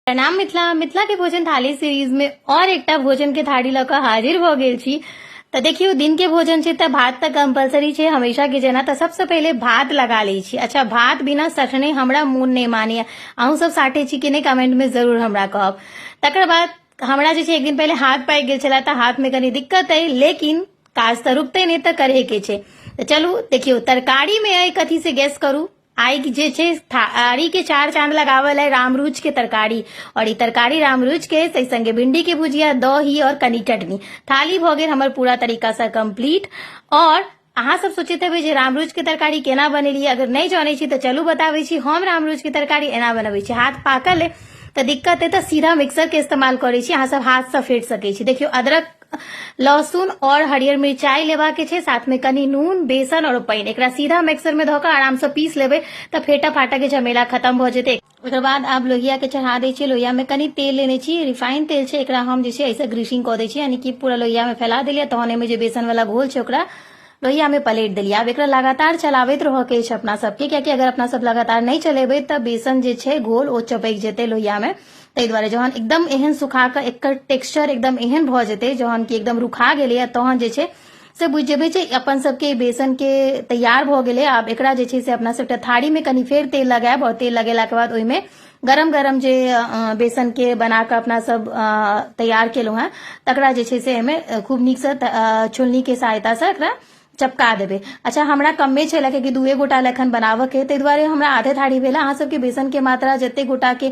प्रणाम मिथिला। मिथिला के भोजन थाली सीरीज में और एकटा भोजन के थाली लऽ कऽ हाजिर भऽ गेल छी। तऽ देखियौ, दिन के भोजन छै तऽ भात तऽ कंपलसरी छै हमेशा के जेना। तऽ सबसँ पहिले भात लगा लै छी। अच्छा, भात बिना सठने हमरा मोन नहि मानैया। अहूँ सब साटे छी कि नहि, कमेंट में जरूर हमरा कहब। तकर बाद हमरा जे छै एक दिन पहिले हाथ पाकि गेल छलै, तऽ हाथ में कनी दिक्कत अइ, लेकिन काज तऽ रुकतै नहि, तऽ करहे के छै। तऽ चलू देखियौ, तरकारी में अइ कथी से गेस करू। आइ जे छै थारी के चार चांद लगावल है रामरुच के तरकारी, और ई तरकारी रामरुच के ताहि संगे भिंडी के भुजिया, दही और कनी चटनी। थाली भऽ गेल हमर पूरा तरीका से कंप्लीट। और अहाँ सब सोचैत हेबै जे रामरुच के तरकारी केना बनेलियै। अगर नहि जानै छी तऽ चलू बताबै छी। हम रामरुच के तरकारी एना बनबै छी। हाथ पाकल है तऽ दिक्कत है, तऽ सीधा मिक्सर के इस्तेमाल करै छी, अहाँ सब हाथ से फेट सकै छी। देखियौ, अदरक, लहसुन और हरियर मिरचाई लेबाक के छै, साथ में कनी नून, बेसन और पानि। एकरा सीधा मिक्सर में धऽ कऽ आराम से पीस लेबै तऽ फेटा फाटा के झमेला खत्म भऽ जेतै। ओकर बाद आब लोहिया के चढ़ा दै छियै। लोहिया में कनी तेल लेने छी, रिफाइन तेल छै। एकरा हम जे छै एहिसँ ग्रीसिंग कऽ दै छी, यानी कि पूरा लोहिया में फैला देलियै, तहन एहिमे जे बेसन वाला घोल छै ओकरा लोहिया में पलटि देलियै। आब एकरा लगातार चलाबैत रहऽ के अछि अपना सबके, कियाकि अगर अपना सब लगातार नहि चलेबै तऽ बेसन जे छै घोल ओ चपकि जेतै लोहिया में। ताहि दुआरे जहन एकदम एहन सुखा कऽ एकर टेक्सचर एकदम एहन भऽ जेतै, जहन कि एकदम रुखा गेलैए, तहन जे छै से बुझि जेबै जे अपन सबके बेसन के तैयार भऽ गेलै। आब एकरा जे छै से अपना सब एकटा थारीमे कनि फेर तेल लगायब, आओर तेल लगेलाके बाद ओहिमे गरम गरम जे बेसन के बना कऽ अपना सब तैयार केलहुँ हेँ, तकरा जे छै से एहिमे खूब नीकसँ छोलनीके सहायतासँ एकरा चपका देबै। अच्छा, हमरा कमे छलै, कियाकि दुए गोटा लए एखन बनाबऽके, ताहि दुआरे हमरा आधे थारी भेल। अहाँ सबके बेसनके मात्रा जते गोटाके